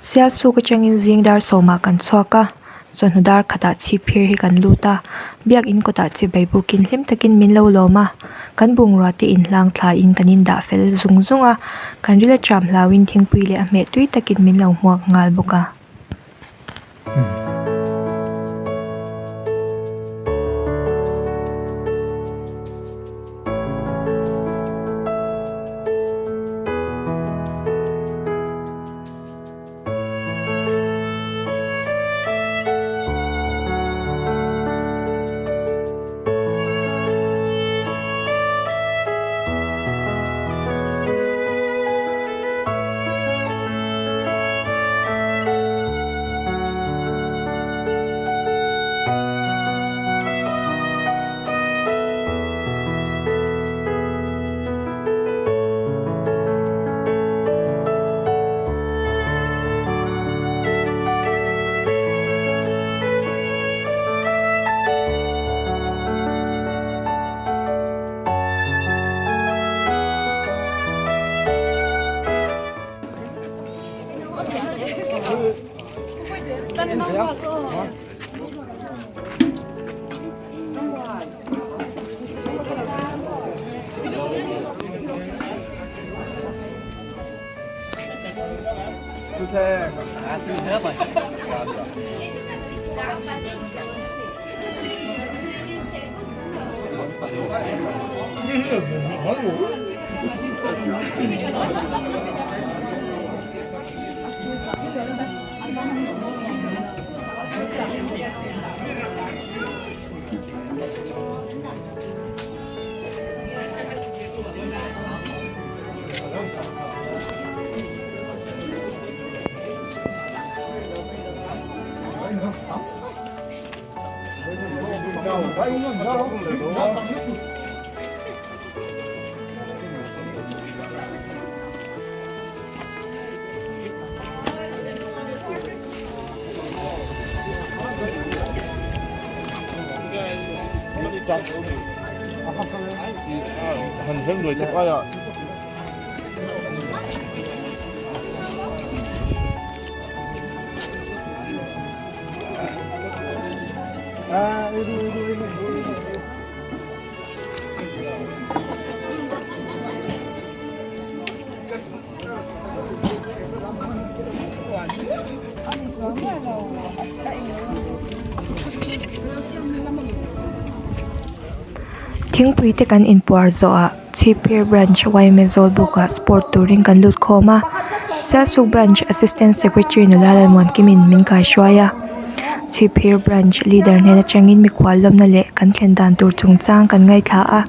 Sialsuk atangin zing dar sawmah kan chhuak a, chawhnu dar khatah chhipphir hi kan lut a, biakin kawtah chibai bukin hlim takin min lo lawm a, kan bungrua te inhlang thlain kan indah fel zung zung a, kan ril atram hlauin thingpui leh a hmeh tui takin min lo hmuak nghal bawk a. Thingpui te kan inpuar zawhah Chhipphir Branch yma Zawlbukah sport turin kan lut khawm a, Sialsuk Branch Assistant Secretary nula Lalmuankimin min kaihruai a, Chhipphir Branch Leader hnen atangin mikhual lawmna leh kan thlen dan tur chungchang kan ngaithla a.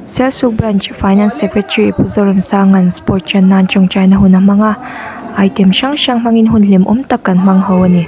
Sialsuk Branch Finance Secretary Pu Zoramsanga'n Sport ṭan nan ṭawngṭaina hun a hmang a, item hrang hrang hmangin hun hlimawm tak kan hmang ho a ni.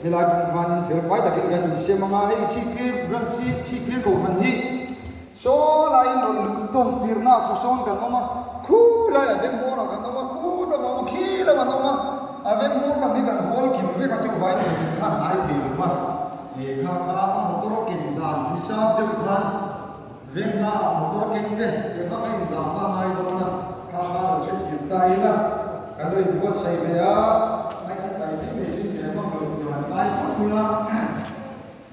Helai kawng khanin fel fai takin kan insiam anga hei Chhipphir branch hi Chhipphir kohhran hi saw laiin rawn luh tawn tirhna a khusawn kan awm a, khu laiah veng hmawrah kan awm a, khu lamah awm a, khi lamah an awm a, a veng hmawr lam hi kan hawl kim vek a chuvangin theihnghilh kha a hnai thei lo va, he kha kha a motor ken dan hisap deuh khan Veng hla ah motor keng te he kha ka indah kha a ngai dawn a, kha kha lo hre thiam ta ila kan lo inbuatsaih ve a, hei an kai mai mai chu ve vak lo tur an ngai phawt bula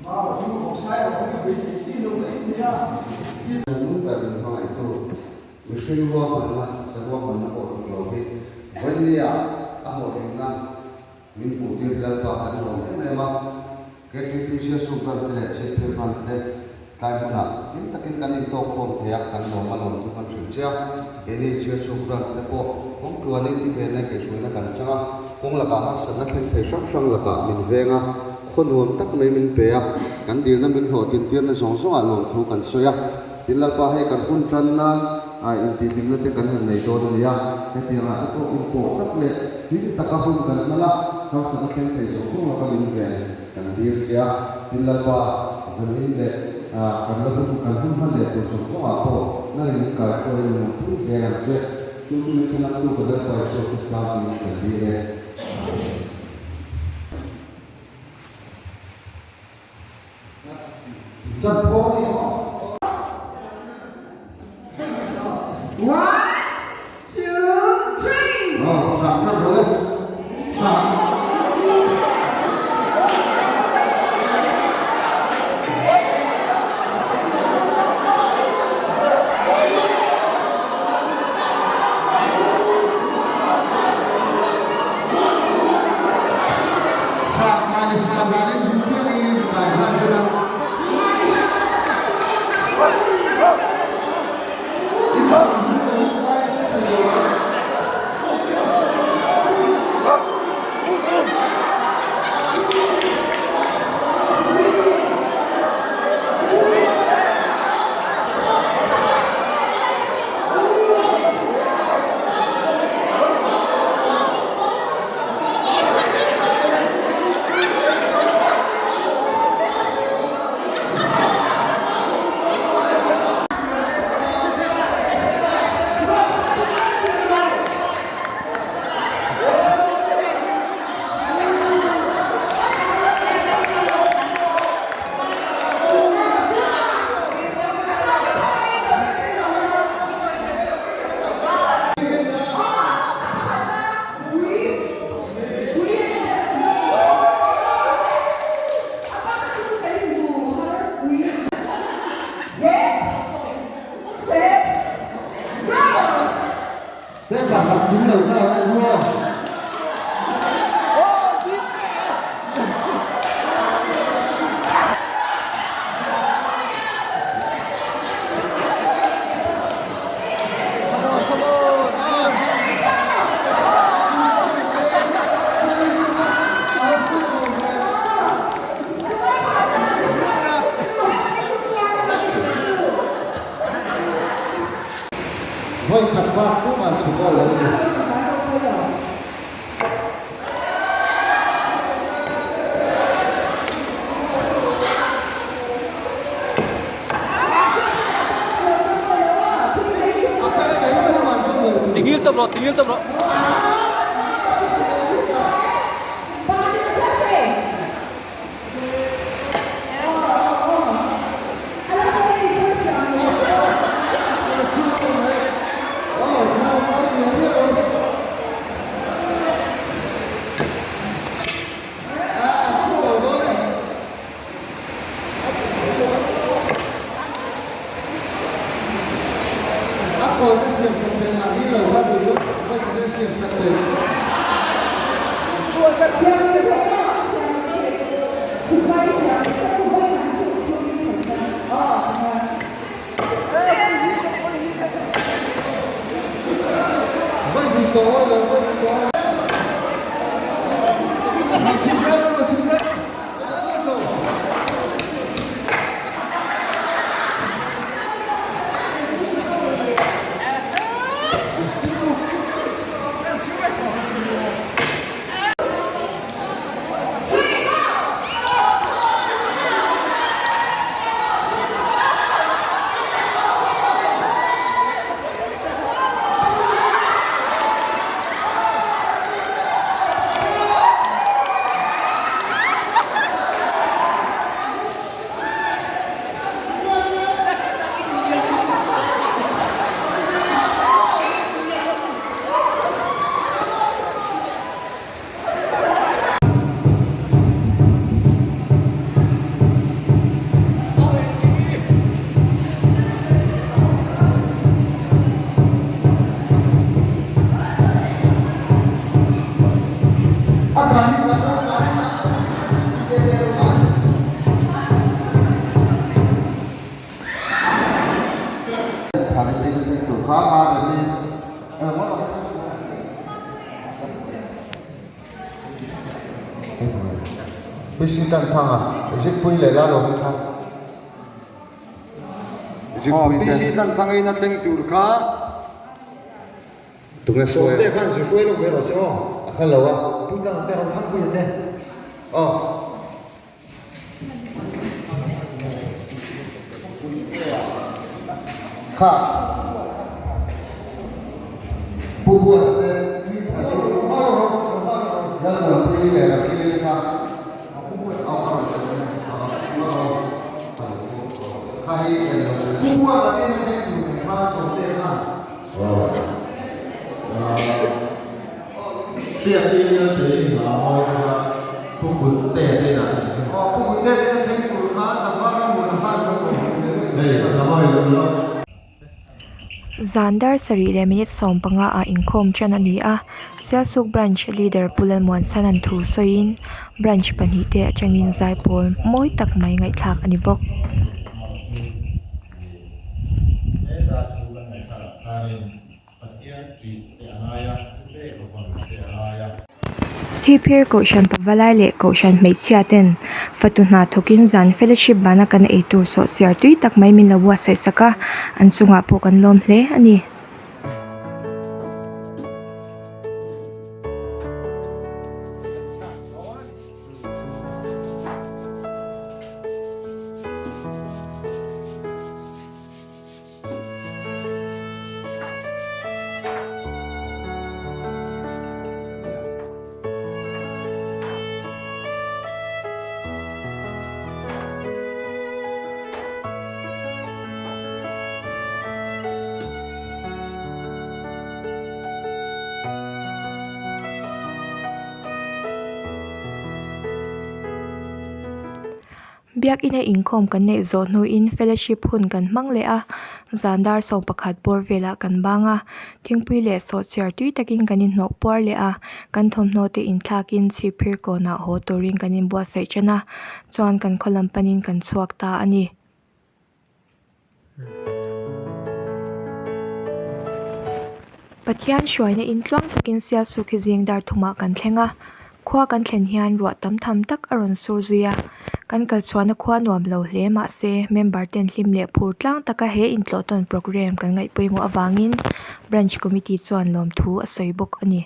mau chu vawksai rawh chu beisei chi lo daih mai a. Nung ber min hmangaihtu mihring ruahmanna saruahmanna pawh tuk lo hi vawinia a hlawhtlinna Min hmuhtir Lalpa kan lawm em em a, KTP Sialsuk Branch te leh Chhipphir Branch te tlai hmunah hlim takin kan intawk khawm thei a, kan lawm a lawmtu kan hrilh che a. Keini Sialsuk Branch te pawh kawng tluanin i venna keihruaina kan chang a, kawng lakah harsatna thleng thei hrang hrang lakah min veng a, khaw nuam tak mai min pe a, kan dilna min hlawhtlintirna zawng zawngah lawmthu kan sawi a. Tin Lalpa hei kan hun tan nan a intihhlimna te kan han nei dawn a nia, hetiangah te pawh inpawh tak leh hlim taka hun kan hman a, harsatna thleng thei zawng zawng laka min ven kan dil che a. Tin Lalpa zanin leh kan la hun kan hun hman leh tur zawng zawngah pawh nangin min kaihruai in min awmpui zel ang che. Chu chu min chhanaktu ka Lalpa Isua Krista hmingin kan dil e. Amen. One, two, three. Vawi khat bak pawh an chhuk aw lo a ni. Tingil tawp rawh, tingil tawp rawh. A kawi te siam that theih lah hi lo va duh lutuk, vawi khat in siam that thei. PC Tanthanga, Zikpuii leh Lalawmi kha. Aw, PC Tanthanga in a thleng tur kha. Tunge hruai a? Sawmte khan zu hruai lo ve rawh se aw. A kha lo a. Pu Tana te rawn thangpui a te. Aw. Kha. Pu Buata te Lalmuanpuii leh Rakili kha. Kha hi en lo. Pu Buata te na thleng tur nen khan Sawmte khan. Hriati Laltei hna mawi kha Pu Kunte te inah an chu. Aw Pu Kunte te na thleng tur kha Tlangval Rammuana khan lo kawm Hei hna mawi lo lo. Zan dar sarih leh minute 15 ah inkhawm tan a ni a, Sialsuk Branch Leader Pu Lalmuansana'n thu sawiin Branch pahnihte atangin zaipawl mawi tak mai ngaihthlak a ni bawk. Heta thu kan ngaihthlakah khanin Pathian ṭih te a ngai a, thupek vawn te a ngai a. Chhipphir Kohhran Pavalai leh Kohhran Hmeichhia ten fatu hna thawkin zan fellowship bana kan eitur sawhchiar tui tak mai min lo buatsaih sak a, an chungah pawh kan lawm hle a ni. Biakina inkhawm kan neih zawh hnuin fellowship hun kan hmang leh a, zan dar 11 bawr velah kan bang a, thingpui leh sawhchiar tui takin kan inhnawh puar leh a, kan thawmhnaw te inthlakin chhipphir kawnah haw turin kan inbuatsaih tan a, chuan kan khaw lam panin kan chhuak ta a ni. Pathian hruaina in tluang takin Sialsuk hi zing dar thumah kan thleng a, khua kan thlen hian ruah tam tham tak a rawn sur zui a, kan kalchhuahna khua nuam lo hle mahse member ten hlim leh phur tlang taka he intlawhtawn programme kan ngaih pawimawh avangin Branch Committee chuan lawmthu a sawi bawk a ni.